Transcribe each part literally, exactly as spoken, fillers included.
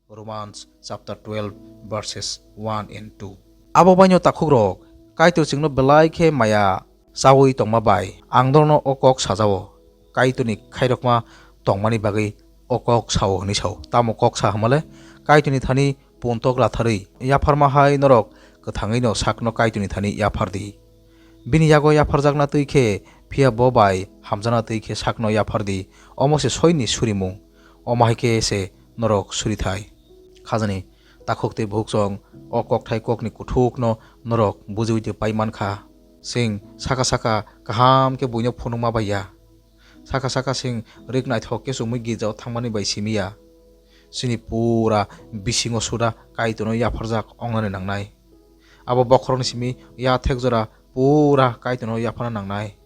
Romans chapter twelve verses one and two. Abo baino takhukrok, Kaitor chwngno belai khe maya chaui tongma bai ang norokno o kok sajao, Kaitorni khairokma tongmani bagwi o kok sao hwnwi sao. Tamo kok sa hwnmale, Kaitorni thani puntok ratharwi yapharma hai norok kwthangwino sakno Kaitorni thani yaphar di. Bini yago yapharjakna twi khe, phiya bo bai hamjakna twi khe sakno yaphar di. Omo se soini surimung, omo hai khe se norok surithai. Khajani takhuk tei bukhuk chwng o kokthai kokni kuthukno norok bujiui de pai man kha. Chwng saka saka kaham khe buino phunukma bai ya. Saka saka chwng rik naithok khe chumui girjao thangmani bai simi ya. Chini pura bisingo suda Kaitorno yapharjak wngnani nangnai. Abo bokhorokni simi yathek jora pura Kaitorno yapharna nangnai.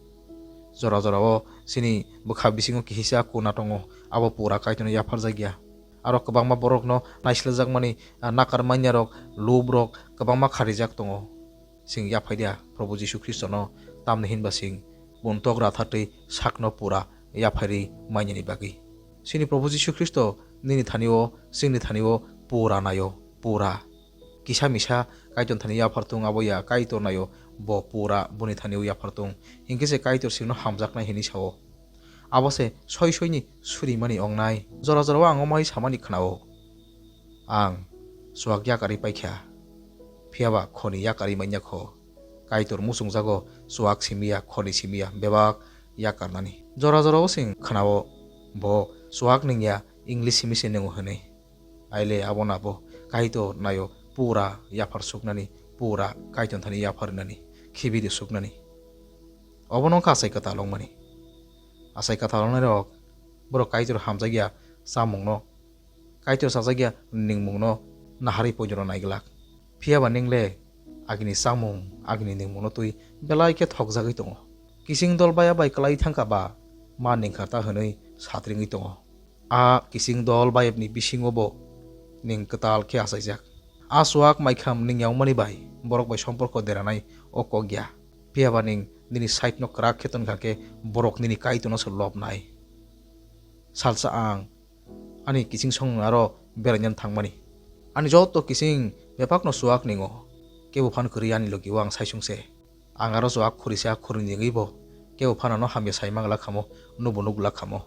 Jora jorao chini bwkha bisingo kihisa kuna tongo, abo pura Kaitorno yapharjakya. Aro kwbangma borokno naislerjakmani, ah, nakar manyarok, lubrok kwbangma kharijak tongo. Chwng yaphai dia Probo Jisu Khristono, tamni hinba chwng puntok rathartwi sakno pura yaphairwi mainani bagwi. Chini Probo Jisu Khristo nini thani-o, chwngni thani-o pura naio, pura. Kisa misa Kaitor thani yaphar thung abo ya, Kaitor naio bo pura boni thani-o yaphar thung. Hinkhe se Kaitor chwngno hamjaknai hinwi sao. Abo se soi soini surimani wngnai. Jora jorao ang omo hai samani khnao. Ang chuak yakarwi paikha, phiyaba khoni yakarwi manya kho. Kaitor muchungjago chuak simiya, khoni simiya, bebak yakarnani. Jora jorao chwng khnao, bo chuak nungya, English simi se nungo hwnwi. Aile abo nabo Kaitor naio pura yaphar suknani, pura Kaitor thani yapharinani, khibidi suknani. Obono wngkha achai kwtal wngmani. Achai kwtal wngnairok, borok Kaitor hamjakya chamungno, Kaitor chajakya ningmungno naharwi poito rw naiglak. Phiyaba ningle agini chamung, agini ningmungno twi belai khe thokjagwi tongo. Kising dol baya bai kwlai thangkha ba, ma ningkha ta hwnwi satringwi tongo. A kising dol bayapni bisingo bo ning kwtal khe achaijak. A chuak maikham ning yaumani bai borok bai somporko deranai o kok ya. Phiyaba ning nini side no kwrak khe tonkha khe borok nini Kaitorno se lobnai. Salsa ang ani kising songno aro beraina thangmani. Ani joto kising bebakno chuak ningo. Kebo phan kwrwi ani logi o ang saisung se. Ang aro chuak khurisa khurni nigwi bo kebo phan ano hamya sai mangla khamo, nubo nukla khamo.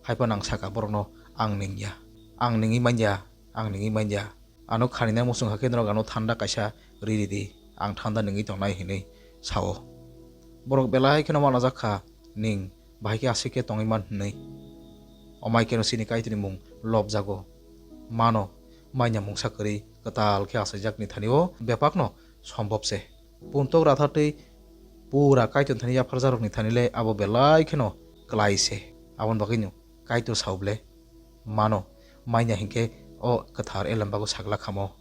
Haiphano ang saka borokno ang ningya. Ang ningwi manya, ang ningwi manya. Ano khaninai muchung hakhe norok ano thanda kaisa ri ridi, ang thanda nungwi tongnai hinwi sao. Borok belai kheno manajak kha, ning bahai khe aswk khe tongwi man hinwi. Omai kheno chini Kaitorni mung lobjago. Mano, manya mungsa kwrwi kwtal khe achaijakni thani o bebakno sombop se. Puntok rathartwi pura Kaitor thani yapharjakrokni thani le abo belai kheno kwlai se. Aboni bagwino Kaitor sao ble, mano, manya hinkhe o kwthar elembago sagla khamo.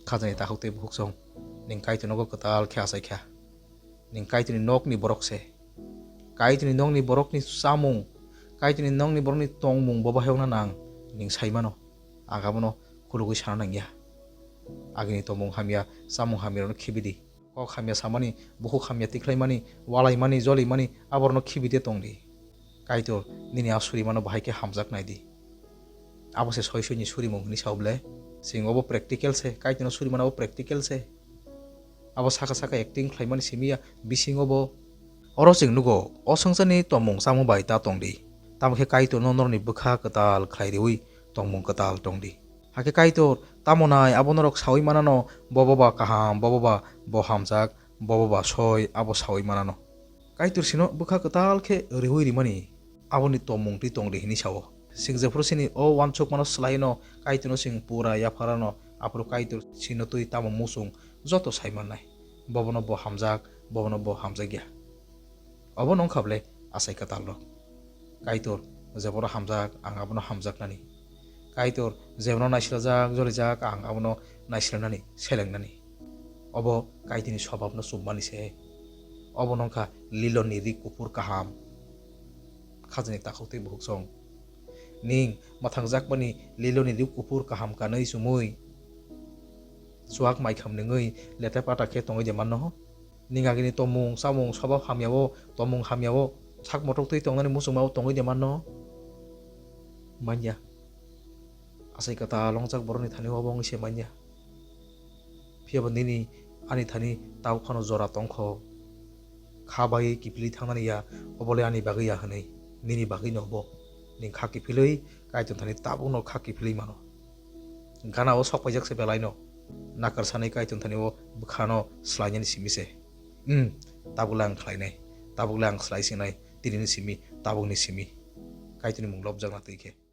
Khajani takhuk tei bukhuk chwng, ning Kaitor nogo kwtal khe achaikha. Ning Kaitorni nokni borok se. Kaitorni nokni borokni chamung, Kaitorni nokni borokni tongmung bo bahai wngna nang, ning sai mano. Ang abono khulugwi sana nangya. Agini tongmung hamya, chamung hamyarokno khibidi. Kok hamya samani, bukhuk hamya tikhlaimani, walaimani, jolimani, aborokno khibide tongdi. Kaitor, nini a surimano bahai khe hamjak naidi. Abo se soi soini surimung hwnwi sao ble. Chwng obo practical se, Kaitorno surimano abo practical se. Abo saka saka acting khlaimani simi ya, bisingo bo. Oro chwng nugo, o swngcharni tongmung chamung bai ta tongdi. Tamo khe Kaitorno norokni bwkha kwtal khlai riui tongmung kwtal tongdi. Hakhe Kaitor, tamo nai abo norok saui manano, bobo ba kaham, bobo ba bo hamjak, bobo ba soi, abo saui manano. Kaitor sino bwkha kwtal khe riui rimani, aboni tongmung twi tongdi hwnwi sao. Chwng jephuru chini o uansukmano swlaino Kaitorno chwng pura yapharano, aphuru Kaitor sino twi tamo muchung joto sai mannai. Bobono bo hamjak, bobono bo hamjakya. Obono wngkha ble achai kwtalrok. Kaitor jebono hamjak, ang abono hamjaknani. Kaitor jebono naislerjak, jolijak, ang abono naislermani, selengnani. Obo Kaitorni sobabno chummani se. Obono wngkha liloni ri kuphur kaham. Khajani takhuk tei bukhuk chwng. Ning mwthangjakmani liloni ri kuphur kaham kanwi chumui chuak maikham nungwi lete pata khe tongwi de manno? Ning agini tongmung, chamung, sobab hamyao, tongmung hamyao, sak motok twi tongnani muchungmao tongwi de manno? Manya. Achai kwtal wngjak borokni thani obo wngwi se manya. Phiya bo nini ani thani tabuk phano jora tong kho. Kha bai kiphilwi thangnani ya, obo le ani bagwi ya hwnwi. Nini bagwi no obo. Ning kha kiphilwi Kaitor thani tabuk no kha kiphilwi mano. Gana o sok paijak se belai no. Nakar sanai Kaitor thani o bwkha no swlainani simi se. Hmm, tabuk le ang khlainai. Tabuk le ang swlai sinai. Tini ni simi, tabuk ni simi. Kaitor ni mung lobjak na twi khe.